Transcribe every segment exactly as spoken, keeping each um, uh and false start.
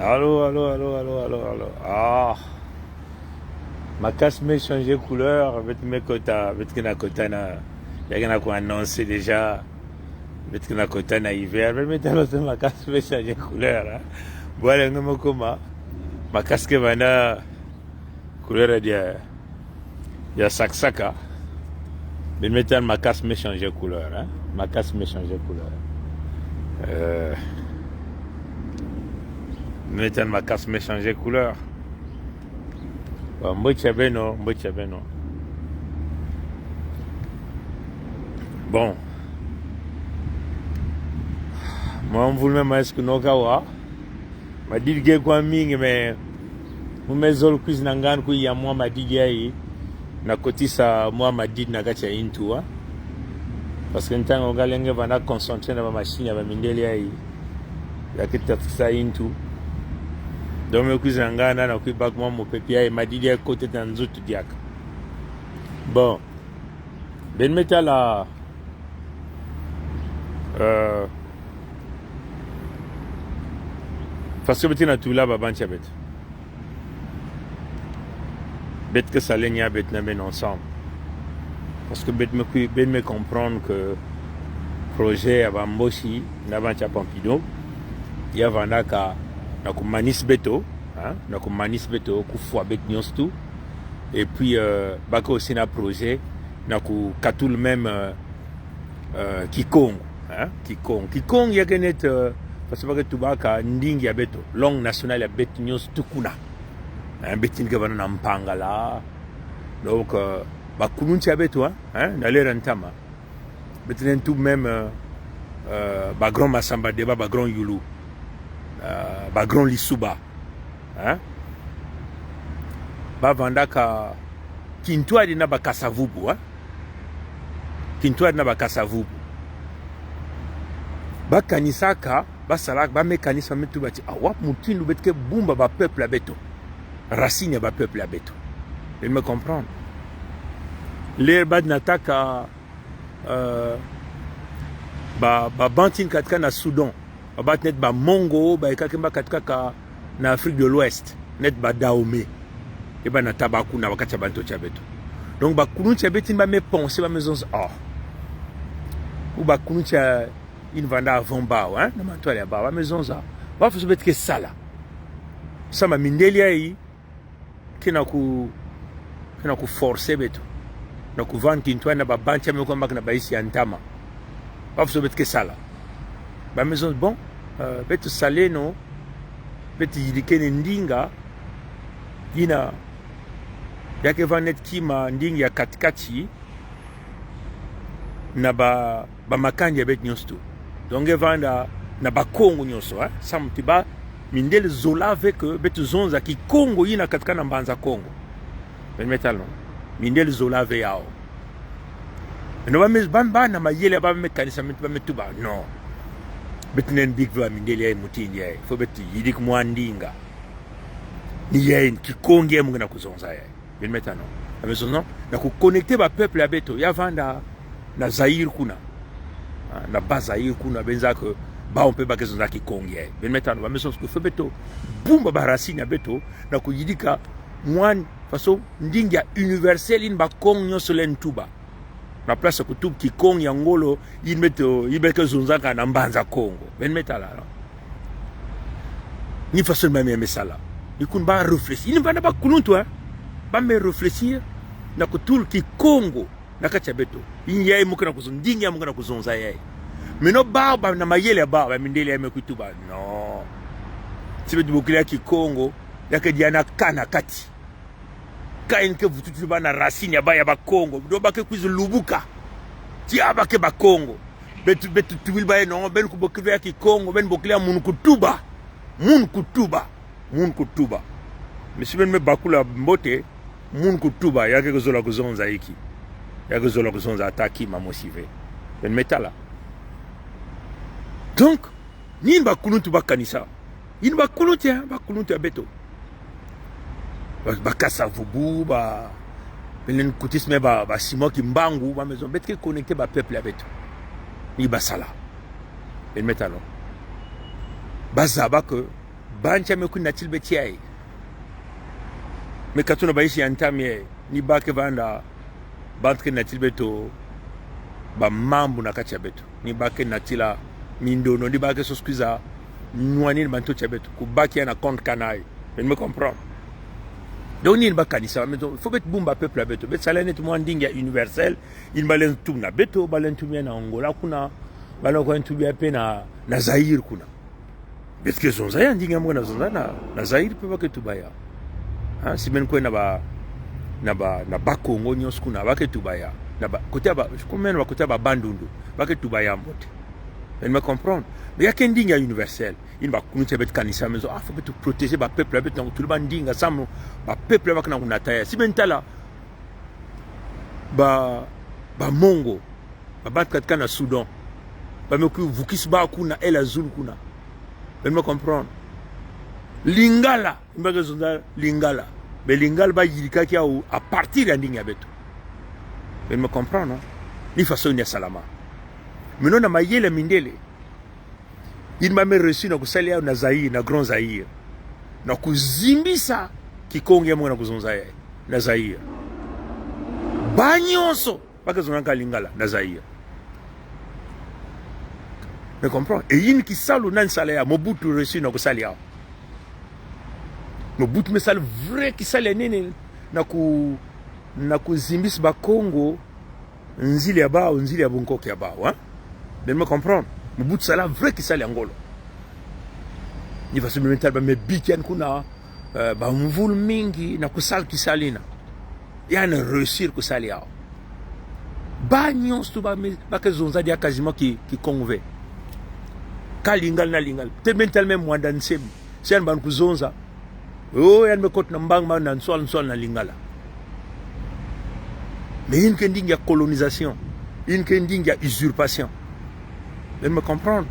Allô, allô, allô, allô, allô, allô. Ah. Makas me change couleur, bet me kota, bet kena kota na, ya kena ko annonce déjà. Bet kena kota na hiver, bet me tala se makas me change couleur, hein. Bon, allez, nga mo koma. Makas ke bana couleur dia, dia saksaka. Bet me tala makas me change couleur, hein. Makas me change couleur. Euh, me tala makas me change couleur. Bon, mbo tya beno, mbo tya beno. Bon. Mwa mvul me ma esk no ka wa. Madid ge kwa mingi me. Mu me zol kwiz na ngan ku ya mwa madid ya i. Na kotisa mwa madid na katya into, hein. Parce que ntang o ga lenge va na concentré na ba machine ya ba mindele ya i. Ya ke tat sa into. Donc me kwiz na ngan na kwi bak mwa mo pepi ya i madid ya kote tan zut diak. Bon. Ben me tala. Euh, parce que bet na tula ba ban tya bet. Bet ke salen ya bet na ben ensemble. Parce que bet me kwi, bet me comprendre que projet a ba mbosi na ba tya Pompidou. Ya va na ka, na ko manis beto, hein, na ko manis beto, ko fwa bet nyons tou. Et puis, euh, ba ke aussi na projet, na ko katoul même, euh, euh, Kikongo, hein, Kikongo. Kikongo ya ke net, euh, parce que ba ke touba ka ndingi ya beto, langue nationale ya bet nyons tou kuna. Hein, bet in ke ba na Mpangala. Donc, euh, ba kuluntu ya beto, hein, hein, na lera ntama. Bet nen tout même, euh, euh, ba grand Massamba-Débat, ba grand Youlou, euh, ba grand Lissouba. Hein? Ba vanda ka kintwari na ba Kasa-Vubu, hein? Kintwari na ba Kasa-Vubu. Ba kanisa ka, ba sala, ba me kanisa me touba ti, ah, wa mutindu bet ke bumba ba peuple ya beto. Racine ya ba peuple ya beto. Ben me comprendre. Ler ba na taka, euh, ba, ba bantin katika na Soudan. Ba bat net ba Mongo, ba eka ke ba katika ka na Afrique de l'Ouest. Net ba Dahomey. E ba na taba kuna ba katya banto tya beto. Donc ba kuluntu ya beto in ba me penser, ba me zonza, ah. Ou ba kuluntu ya in vanda avant ba, hein, na mantwari ya ba, ba me zonza. Ba fo so bet ke sala. Sa ma mindele ya i, ke na ko, ke na ko forcer beto. Na ko van kintwari na ba bantia me ko mak na ba isi ya ntama. Ba fo so bet ke sala. Ba me zonza, bon, euh, beto saleno, beto yidikene ndinga, ina, ya ke van net kima ndinga ya katikati, na ba, ba Makanda ya bet nyons tou. Donc e vanda na ba Kongo nyonso, hein. Sam ti ba mindele zola ve ke beto zonza Kikongo ina katika na Mbanza Kongo. Ben me tala no. Mindele zola ve yao. No ba me, ba, ba na mayele ba me kanisa me, ba me touba. No. Beto nen big ve ba mindele ya i mutindu ya i. Fo beto yidik mwa ndinga. Ni ya i Kikongo ya i mo kena ko zonza ya i. Ben me tala no. A me zonza no, na ko connecter ba peuple ya beto. Ya vanda na Zaïre kuna. Ah, na Bas-Zaïre kuna, ben za ke ba on pe ba ke zonza Kikongo ya i. Ben me tala no, ba me zonza ke fo beto bumba ba racine ya beto, na ko yidika mwa façon ndinga universelle in ba Kongo nyonso len touba. Na place ko touba Kikongo ya Ngolo, in beto, in be ke zonza ka na Mbanza Kongo. Ben me tala no. Ni façon ba me, me sala. Ni kun ba réfléchir. In ba na ba kuluntu, hein. Ba me réfléchir. Na ko toul Kikongo na katia beto. In ya i mo kena ko zon, ndinga ya mo kena ko zonza ya i. Mais no ba, ba na mayele ba, ba mindele ya i me ko touba. No. Ti beto bokila Kikongo, ya ke dia na ka na kati. Ka in ke vututu ba na racine ya ba ya ba Kongo. Do ba ke kwiz lubuka. Ti a ba ke ba Kongo. Beto, beto tubil ba ya no, ben ko bokila Kikongo, ben bokila mun ko touba. Mun ko touba. Mun ko touba. Monsieur, ben me bakula mbote, mun ko touba, ya ke zola ko zonza iki. Ya ke zola ko zonza ataki ma mosive. Ben me tala. Donc, ni ba kuluntu ba kanisa. In ba kuluntu ya, ba kuluntu ya beto. Ba, ba Kasa-Vubu, ba, belen kutis me ba, ba Simon Kimbangu, ba me zonza, beto ke connecter ba peuple ya beto. Ni ba sala. Ben me tala no. Ba zaba ke, Bandi ami kwin natil be tiya. Me kato na ba isi antam ye, ni ba ke vanda, bandi ke natil beto, ba mambu na katiya beto. Ni ba ke natil a, mi ndono, ni ba ke sosi kwiza, nwani na banto tiya beto. Ku ba ke ya na compte kanai. Ben me comprendre. Donc ni ba kanisa, mais donc, faut bet bumba peuple a beto. Bet sala net mwa ndinga universel, in ba len tubna beto, ba len tubna na Angola kuna, ba len tubna pe na, na Zaïre kuna. Beti ke zonza ya, ndinga mwa na zonza na, na Zaïre pe ba ke tuba ya. Ha, si men kwe na ba, na ba, na Bas-Congo nyonso kuna, ba ke tuba ya. Na ba, kote ba, si men ba kote ba Bandundu, ba ke tuba ya mbote. Ben me comprendre. Mais ya ke ndinga universel. In ba kunu tiya bet kanisa, mais ah, faut bet protéger ba peuple, bet na tulu ba ndinga sam, ba peuple ba ke na kunata ya. Si men tala, ba, ba Mongo, ba bandi katika na Soudan, ba me kwi vukis ba kuna, ela zulu kuna. Ben me comprendre. Lingala, in ba ke zonza Lingala. Be Lingala ba yirika ke ya u à partir ya ndinga beto. Ben me comprendre, non? Ni façon ni salama. Mino na mayele mindele. In ba me réussir na kusala ya na Zaïre, na Grand Zaïre. Na kuzimbisa kikonge ya mwa na kuzonza ya na Zaïre. Ba nyonso ba ke zonzaka Lingala na Zaïre. Me comprendre. E yin kisalu na nsala ya, Mobutu réussir na kusala ya. Mobutu me sala vrai kisalu ya nene na ku, na kuzimbisa Bakongo nzila ya baw, nzila ya bunkoke ya baw, hein? Ben me comprendre. Mobutu sala vrai kisalu ya ngolo. Ni façon me tala ba me biki yan kuna, euh, ba mvul mingi na kusala kisalu ina. Yan réussir kusala ya. Ba nyonso ba me, ba ke zonza dia quasiment ki, kikonge ve. Ka Lingala na Lingala. Te men tala me Mwanda Nsemi. Si yan ba kuzonza. Oh, yan me kot na mbang mbang na nswal nswal na Lingala. Mais yin ke ndinga colonisation. Yin ke ndinga usurpation. Ben me comprendre.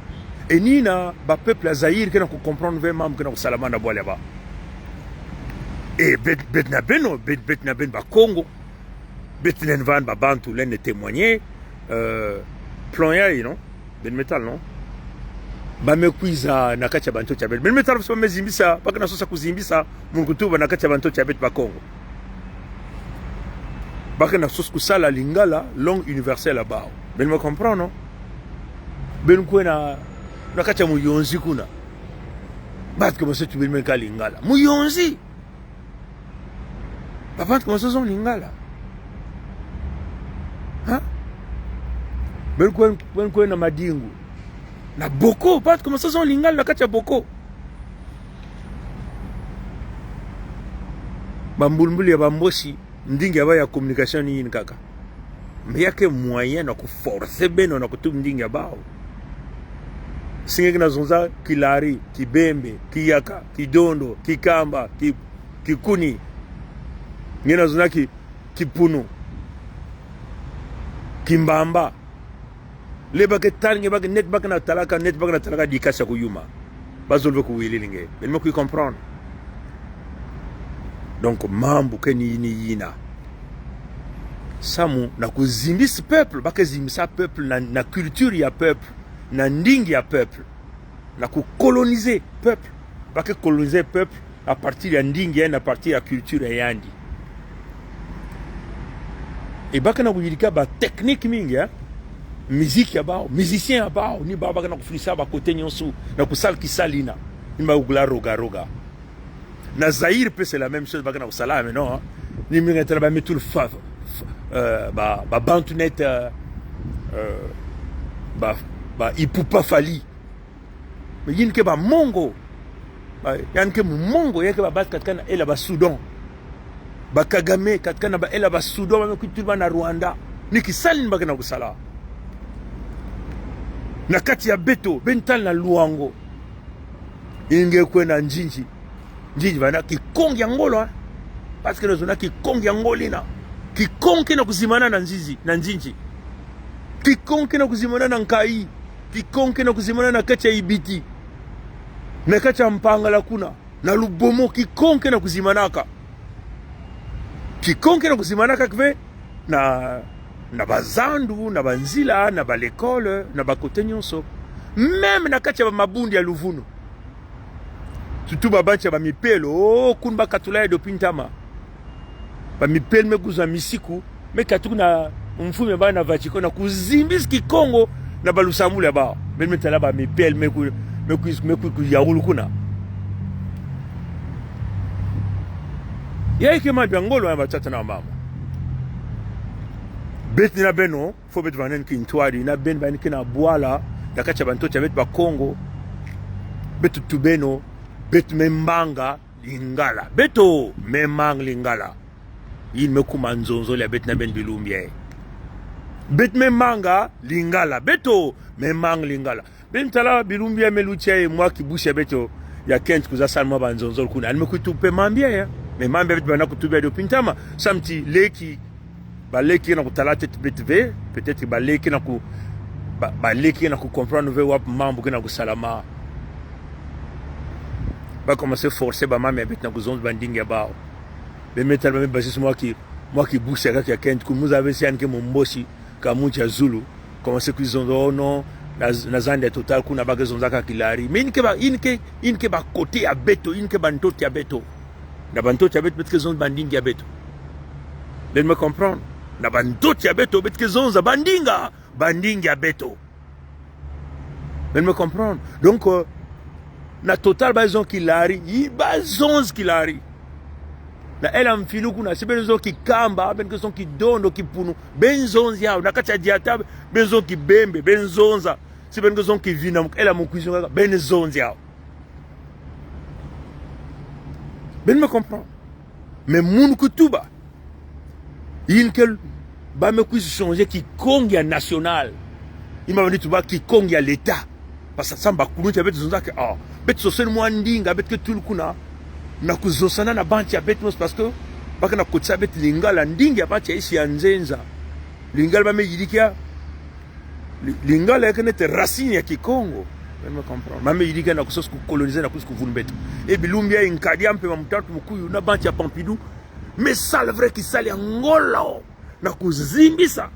E ni na ba peuple ya Zaïre ke na ku comprendre ve mambu ke na kusalama na bwala ya ba. E bet, bet na beno, bet, bet na ben Bakongo. Bet nen van ba Bantu len témoigner, euh, plan ya, non? Ben me tala, non? Ba me kwiza na katiya banto tiya beto. Ben me tala, so me zimbisa, ba ke na sosa kuzimbisa, munu kutuba na katiya banto tiya beto Bakongo. Ba ke na sosa kusala Lingala, langue universelle ya baw. Ben me comprendre, non? Ben kwe na, na katiya Muyonzi kuna. Ba ke masa tuba ben me ka Lingala. Muyonzi! Ba bandi ke masa zon Lingala. Ha? Ben kwe, ben kwe na Madingou. Na Boko, ba bandi ke masa zon Lingala na katiya Boko. Ba mbulmbul ya ba Mbosi, ndinga ya ba ya communication ni yin kaka. Mais ya ke moyen na ku forcer beno na kutuba ndinga ya baw. Si nge kina zonza Kilari, Kibembe, Kiyaka, Kidondo, Kikamba, Ki, Kikuni. Nge na zonza Ki, Kipunu, Kimbamba. Le ba ke tan nge ba ke net ba ke na talaka, net ba ke na talaka di kasa ku yuma. Ba zolwe ku wili nge. Ben me kwi comprendre. Donc, mambu ke ni, ni yina. Samu, na kuzimbisa peuple, ba ke zimbisa peuple, na, na culture ya peuple, na ndinga ya peuple. Na ku coloniser peuple. Ba ke coloniser peuple à partir ya ndinga, à partir ya culture yandi. E ba ke na kuyirika ba technique mingi, hein? Musique ya baw, musicien ya baw, ni ba ba ke na kufilisa ba kote nyonso, na kusala kisalu ina. Ni ba kugla roga roga. Na Zaïre pe c'est la même chose, ba ke na kusala, mais non, hein? Ni mi nge tala ba me tul fa, fa, euh, ba, ba Bantu net, euh, euh, ba, ba Ipupa Fally. Mais yin ke ba Mongo. Ba, yan ke Mongo, yan ke ba bas katika na ela ba Soudan. Ba Kagame, katika na ba ela ba Soudan, ba me kwi tul ba na Rwanda. Ni kisalu in ba ke na kusala. Na katiya beto, ben tala na Luango. Yin nge kwe na Ndjindji. Ndjindji ba na kikonge ya ngolo, hein. Parce que na zona kikonge ya ngolo ina. Kikonge ke na kuzimbana na Ndjindji, na Ndjindji. Kikonge ke na kuzimbana na Nkayi. Kikonge ke na kuzimbana na katiya Ibiti. Na katiya Mpangala kuna. Na Lubomo kikonge ke na kuzimbanaka. Kikonge ke na kuzimbanaka kwe na, na ba zandu, na ba nzila, na ba l'école, na ba kote nyonso. Même na katiya ba mabundi ya luvunu. Tuba bantia ba mipelo, o, kuna ba katula ya dopintama. Ba mipelo me kuzwa misiku, me katuku na mfumi ba na Vatican na kuzimbisa Kikongo na ba Lusambulu ya ba. Me, me tala ba mipelo, me ku, me ku, me ku, ku yaulu kuna. Ya ike ma bia ngolo ya ba tata na mama. Beti na beno, fo beti vanen kintwadi, na ben ba ni kena bwala, na katia bantoto ya beti Bakongo. Beti tubeno, beti me manga, Lingala. Beti o, me mang Lingala. Yin me kuma nzonzol ya beti na ben Bilumbi ya. Beti me manga, Lingala. Beti o, me mang Lingala. Ben tala Bilumbi ya me lutia ya mwa ki busi ya beti o. Ya kent kuza sal mwa ba nzonzol kuna. Ani me kutu pe mambia ya. Me mambia beti ba na kutuba ya dopintama. Samti leki. Ba leki na kutala tet beti ve. Peut-être ba leki na ku, ba, ba leki na ku comprendre ve wa mambu kena kusalama. Ba commencer forcer ba mama ya beti na kuzonza ba ndinga ya ba. Ben me tala ba me basis mwa ki, mwa ki busi ya kaka ya kent ku muza ve si ani ke Mumbosi, ka muntia Zulu. Commencer kuzonza, o no, na, na Zande Total kuna ba ke zonza ka kilari. Mais yin ke ba, yin ke, yin ke ba côté ya beti o, yin ke bantoto ya beti o. Na bantoto ya beti o, beti ke zonza ba ndinga ya beti o. Ben me comprendre. Na bantoto ya beti o, beti ke zonza ba ndinga, ba ndinga ya beti o. Ben me comprendre. Donc, euh, na Total ba zonza kilari, yi ba zonza kilari. Na Ela Mfilu kuna, si ben zonza Kikamba, ben ke zonza Kidondo, Kipunu, ben zonza yao, na katia Diata, ben zonza Kibembe, ben zonza, si ben ke zonza Kivina, Ela Mukwizu, ben zonza yao. Ben me comprendre. Mais munu kutuba. Yin ke ba me kwizi changer Kikongo ya national. Yi ma ba ni tuba Kikongo ya l'État. Parce que samba kuluntu ya beti zonza ke, ah, beti sosen mwa ndinga, beti ke tulu kuna. Na kuzosana na bantia beti mos parce que ba kena kotisa beti Lingala, ndinga ya bantia isi ya nzenza. Lingala ba me yiriki ya. Li-, Lingala ya kena te racine ya Kikongo. Ben me comprendre. Ba me yiriki ya na kusosa ku coloniser na kusosa kuvun beti. E Bilumbi ya inkadi ya mpe ma Mutharika Mukuyu na bantia Pompidou. Me sal vrai kisal ya ngolo. Na kuzimbisa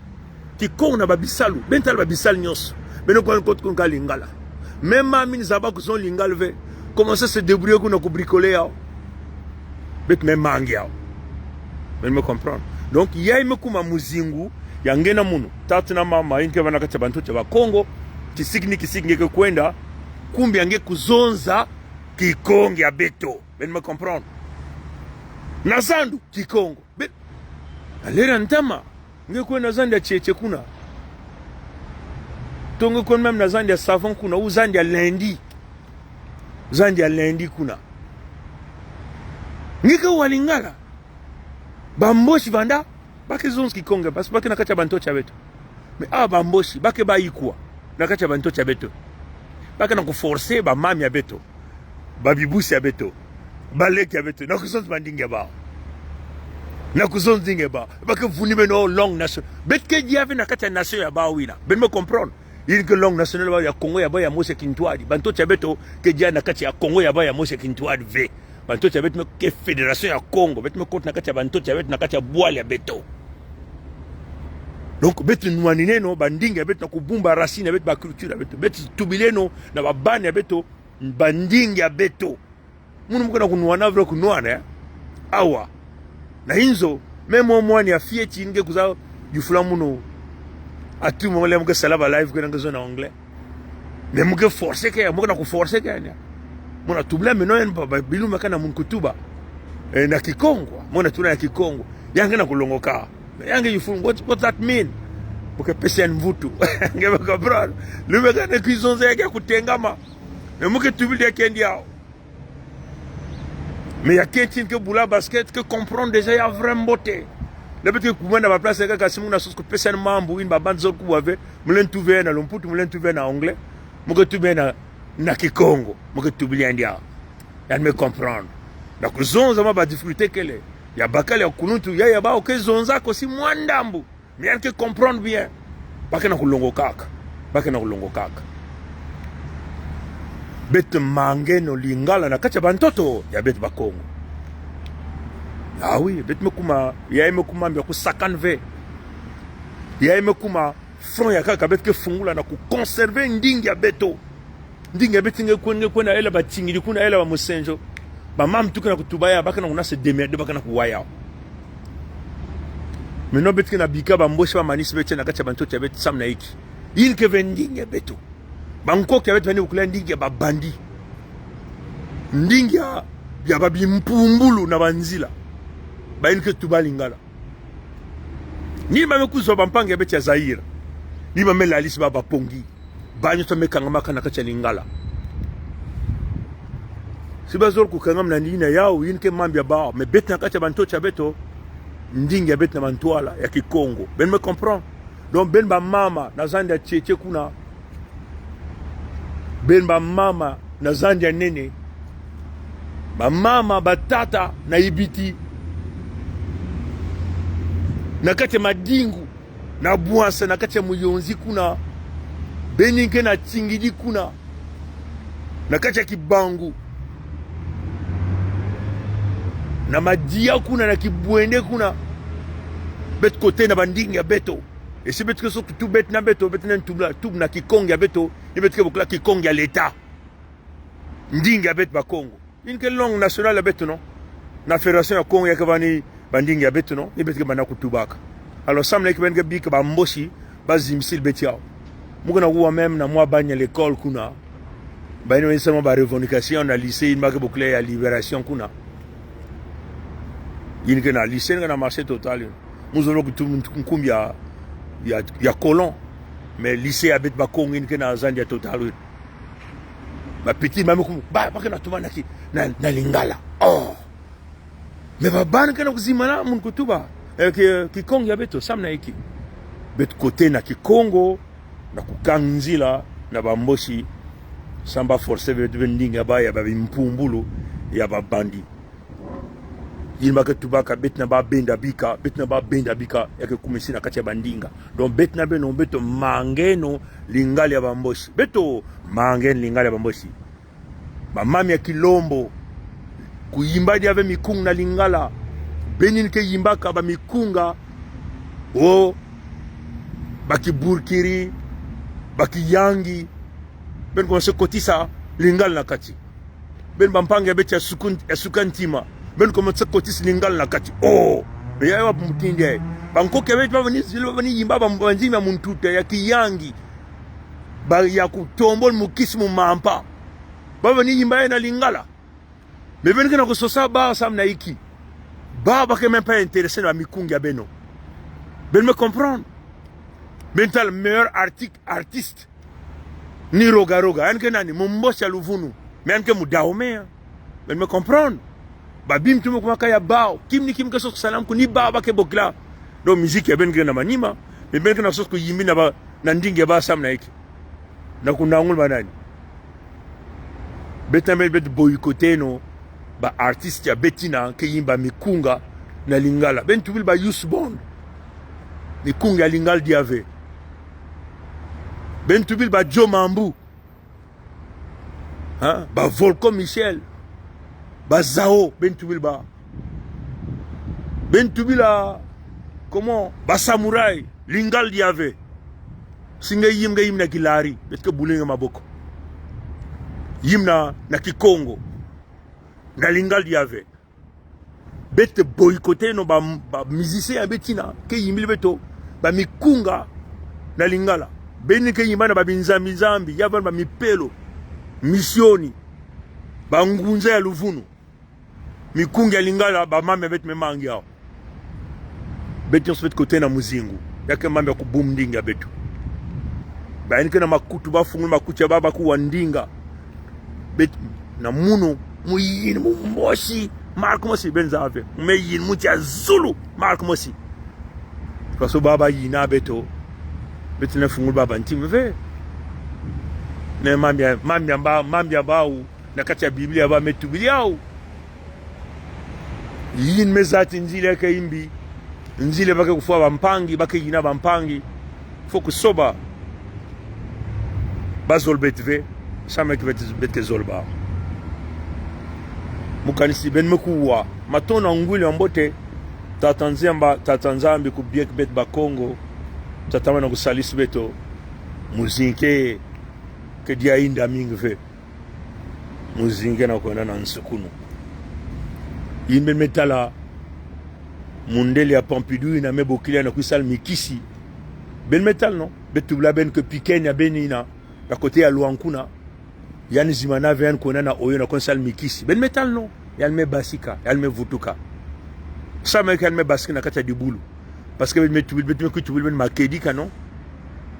Kikongo na ba bisalu. Ben tala ba bisalu nyoso. Ben ko kot kun ka Lingala. Même ma mini zaba kuzon Lingala ve. Commencer se débrouiller kuna ku bricoler yao. Beti me mang yao. Ben me comprendre. Donc, ya yi me kuma muzingu, ya nge na munu. Tata na mama, yin ke ba na katia bantoto ya Bakongo. Kisiki ni kisiki nge ke kwenda. Kumbi ya nge kuzonza Kikongo ya beti o. Ben me comprendre. Na zandu, Kikongo. Ben, a lera ntama. Nge kwenda Zande ya Tiatia kuna. To nge kwenda même na Zande ya Savon kuna, ou Zande ya Lundi. Zande ya Lundi kuna. Nge ke wa Lingala. Ba Mbosi vanda, ba ke zonza Kikongo, parce que ba ke na katia bantoto ya beti o. Mais a ba Mbosi, ba ke ba ikwa, na katia bantoto ya beti o. Ba ke na ku forcer ba mama ya beti o. Ba bibusi ya beti o. Ba leki ya beti o. Na kuzonza ba ndinga ya ba. Na kuzonza ndinga ya ba. Ba ke vuni beno langue nationale. Beti ke dia ve na katia nation ya ba wina. Ben me comprendre. Yin ke langue nationale ba ya Kongo ya ba ya mosi ya kintwadi. Bantoto ya beti o ke dia na katia Kongo ya ba ya mosi ya kintwadi ve. Bantoto ya beti me ke fédération ya Kongo. Beti me kot na katia bantoto ya beti na katia bwala ya beti o. Donc, beti nwanineno, ba ndinga ya beti na kubumba racine ya beti, ba culture ya beti. Beti tubileno, na ba bani ya beti o, ba ndinga ya beti o. Munu mu ke na kunwana vre kunwana, eh? Awa. Na inzo, me mo mwani ya fieti nge kuza yufula munu. A tou moment le mu ke sala ba live ke na nge zo na anglais. Mais mu ke forcer ke, mu ke na ku forcer ke, nya. Mu na tubla me no en ba, ba, Bilumbi ke na munu kutuba. Eh, na Kikongo, mu na tula na Kikongo. Ya nge na kulongoka. Ya nge yufula, what, what that mean? Mu ke pesa en mvutu. Nge ba comprendre. Lumbi ke na kizonza ya ke kutengama. Mais mu ke tubila ya kendi yao. Mais ya kent in ke bula basket, ke comprendre déjà ya vrai mbote. Na beti ke kuma na ba place ya ke ka simu na sos ku pesa en mambu, in ba banzo ku wa ve, mu len tuba na lumputu, mu len tuba na anglais, mu ke tuba na, na Kikongo, mu ke tubila ya ndia. Ya me comprendre. Na kuzonza ma ba difficulté kele. Ya bakala ya kuluntu, ya ya ba o ke zonza ko si mwa ndambu. Mais ya ke comprendre bien. Ba ke na kulongokaka. Ba ke na kulongokaka. Beti mangeno Lingala na katia bantoto ya beti Bakongo. Ah oui, beti me kuma, ya me kuma mbia kusakan ve. Ya me kuma front ya kaka beti ke fungula na ku conserver ndinga ya beti o. Ndinga ya beto nge kwen, nge kwen, ela ba tingidi kuna, ela ba mosenzo. Bamama tuka na kutuba ya, ba kena kuna se démerder, ba kena kuwa ya. Maintenant beto kena bika bambosi, bamanis beto na kati ya bantoto ya beto, sam na iki. Ini ke ve ndinga ya beto. Bankok ya beto bani bokila ndinga ya ba bandit. Ndinga ya, ya babimpumbulu na banzila. Ba ini ke tuba Lingala. Ni ba me kuzo bampangi ya beto ya Zaïre. Ni ba me lalisa ba bapongi. Ba nyoto me kangamaka na kati ya Lingala. Si ba zol kukangama na ndinga yaw, ini ke mambu ya ba, mais beto na kati ya bantoto ya beto, ndinga ya beto na bantwala ya Kikongo. Ben me comprendre. Donc ben bamama na zandi ya Tiétié kuna. Ben bamama na zandi ya Néné. Bamama, batata na Ibiti. Na kati ya Madingou, na Bouassa, na kati ya Mouyondzi kuna. Ben ini ke na Tingidi kuna. Na kati ya Kibangou. Na Madia kuna, na Kibouendé kuna. Beto kote na bandinga ya beto. Et si beto ke soki tub beto na beto, beto na tubla, tub na Kikongo ya beto, ni beto ke bokila Kikongo ya l'État. Ndinga ya beto Bakongo. Ini ke langue nationale ya beto, non? Na Fédération ya Kongo ya ke bani bandinga ya beto, non? Ni beto ke bani kutubaka. Alors, sam na iki ben ke bika bambosi, ba zimsil beto yaw. Mo kena kuwa même na mwa bani ya l'école kuna. Ba ini wen seulement ba revendication na lycée, ini ba ke bokila ya Libération kuna. Ini ke na lycée, ini ke na marché Total, ini. Mo zolo kutub nkumbu ya, ya, ya colon. Mais lycée ya beto Bakongo ini ke na zandi ya Total, ini. Ba petit, ba me kum, ba, ba kena tuba na ki, na, na Lingala. Oh. Mais ba, ba kena kuzimana, mo kutuba. Eh, ki, Kikongo ya beto, sam na iki. Beto kote na Kikongo, na kukanga nzila, na bambosi, sam ba forcer beto, beto ndinga ba ya babimpumbulu, ya ba bandit. Ini ba ke tubaka, beto na ba benda bika, beto na ba benda bika, ya ke kumisi na kati ya bandinga. Donc beto na beno, beto mangeno Lingala ya bambosi. Beto mangeno Lingala ya bambosi. Bamama ya Kilombo, kuyimba diave mikunga na Lingala. Ben ini ke yimbaka bamikunga, o, ba Kiburkiri, ba Kiyangi. Ben commencer kotisa Lingala na kati. Ben bampangi ya beto ya Sukun-, ya Sukantima. Ben commencer kotisa Lingala na kati. Oh! Mais ya, ya wa mutindi. Bankok ya beto ba bani, ba bani yimba, ba bani yimba muntuta, ya Kiyangi. Ba ya kutombol mukisi mumampa. Ba bani yimba ya na Lingala. Mais ben kena kusosa ba, sam na iki. Ba, ba ke même pas intéressé na mikunga ya beno. Ben me comprendre. Ben tal meilleur arti-, artiste. Ni Roga Roga, yan ke nani, mumbosi ya luvunu. Mais yan ke mu Dahomey, hein. Ben me comprendre. Ba bim tumu kuma kaya baw. Kim ni kim ke soki salam ku ni ba, ba ke bokila. Donc musique ya ben ke na manima. Mais ben kena soki kuyimbi na ba, na ndinga ya ba, sam na iki. Na kunangul ba nani. Beto na beto boycotter no, ba artiste ya beto ini ke yimba mikunga na Lingala. Ben tubil ba Youss Band. Mikunga ya Lingala diave. Ben tubil ba Joe Mambu. Hein? Ba Volcan Michel. Ba Zao, ben tubil ba. Ben tubil a, comment? Ba Samouraï, Lingala diave. Si nge yim, nge yim na Kilari, beto ke buli nge maboko. Yim na, na Kikongo. Na Lingala diave. Beto boycotter no ba, ba musicien ya beto ini, ke yimbili beto, ba mikunga na Lingala. Ben ini ke yimba na ba binzambi nzambi, ya ba, ba mipelo, misioni, ba ngunza ya luvunu. Mikunga ya Lingala, ba mambu ya beto me mangi yaw. Beto nyonso beto kote na muzingu. Ya ke mambu ya kubum ndinga ya beto. Ba ini ke na makutu, ba fungul makutu ya ba, ba kuwa ndinga. Beto na muno, mu yin, mu mosi, mark mosi, ben zave. Mu me yin, mu tia Zulu, mark mosi. Kaso ba, ba yin a beto. Beto na fungul ba bantim ve. Na mambu ya, mambu ya ba, mambu ya ba u. Na kati ya Biblia ba me tubil yaw. Yin me zati nzila ke yimbi. Nzila ba ke kufwa bampangi, ba ke yina bampangi. Fo kusoba. Ba zol beto ve. Sam na iki beto, beto ke zol ba. Mu kanisi ben me kuwa. Mato na nguli ambote. Tata Nzambi, Tata Nzambi kubiek beto Bakongo. Tata mwana kusalis beto. Muzingu ke. Ke dia inda mingi ve. Muzingi na kwenda na nsukunu. Yin ben me tala. Mundele ya Pompidou ina me bokila na kwi sal mikisi. Ben me tala no. Be tubla ben ke piken ya ben ina. Ya kote ya lwankuna. Yan zimana ve yan kwenda na Oyo na kwen sal mikisi. Ben me tala no. Yal me basika. Yal me vutuka. Sa me ke yal me basika na kata dibulu. Parce que me tubul, me tubul, me tubul, me makedika, non?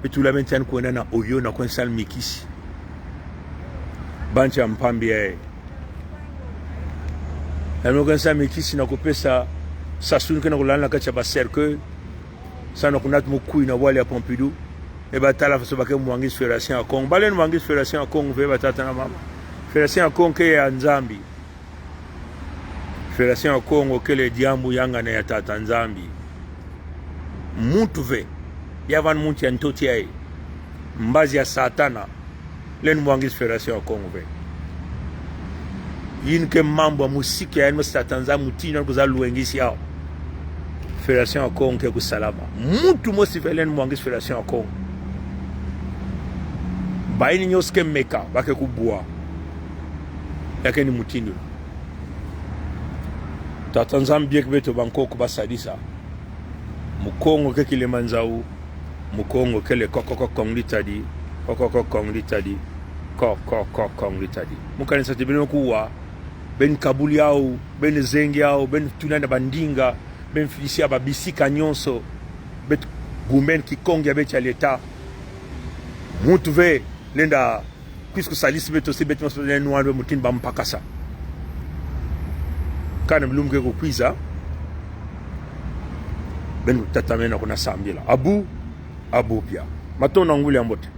Me tubul, me tian kwenda na Oyo, na kwen sal mikisi. Bantia mpambi, eh. Na kwen sal mikisi na kupesa, sasun ke na kulana katia ba cercueil. Sa na kunat mukwi na wali ya Pompidou. E ba tala faso ba ke mwangis Fédération ya Kongo. Ba len mwangis Fédération ya Kongo, ve ba tata na mama. Fédération ya Kongo ke ya Nzambi. Fédération ya Kongo kele diambu yangana ya tata Nzambi. Muntu ve, ya van muntu ya ntoti ya e. Mbazi ya Satana, len mwangis Fédération ya Kongo ve. Yin ke mambu ya musiki ya en mo Satana Nzambi mutinyo kuza lwengisi yao. Fédération ya Kongo ke kusalama. Muntu mo si ve len mwangis Fédération ya Kongo. Ba ini nyos ke meka, ba ke kubua. Ya ke ni mutinyo. Tata Nzambi biek beto ba nko kuba sadisa. Mukongo ke Kilimanjaro. Mukongo kele kokoko kong litadi. Kokoko kong litadi. Kokoko kong litadi. Mukani sa ti ben kuwa. Ben kabuli yao. Ben zengi yao. Ben tunanda bandinga. Ben filisi ya ba bisika nyonso. Bet gumben kikongi ya bet ya leta. Muntu ve. Lenda. Puisque salis beto si beto mas len nwa be mutin ba mpakasa. Kana mlum ke ko kwiza. Ben tata me na kuna sambila. Abu, abu pia. Mato na nguli ambote.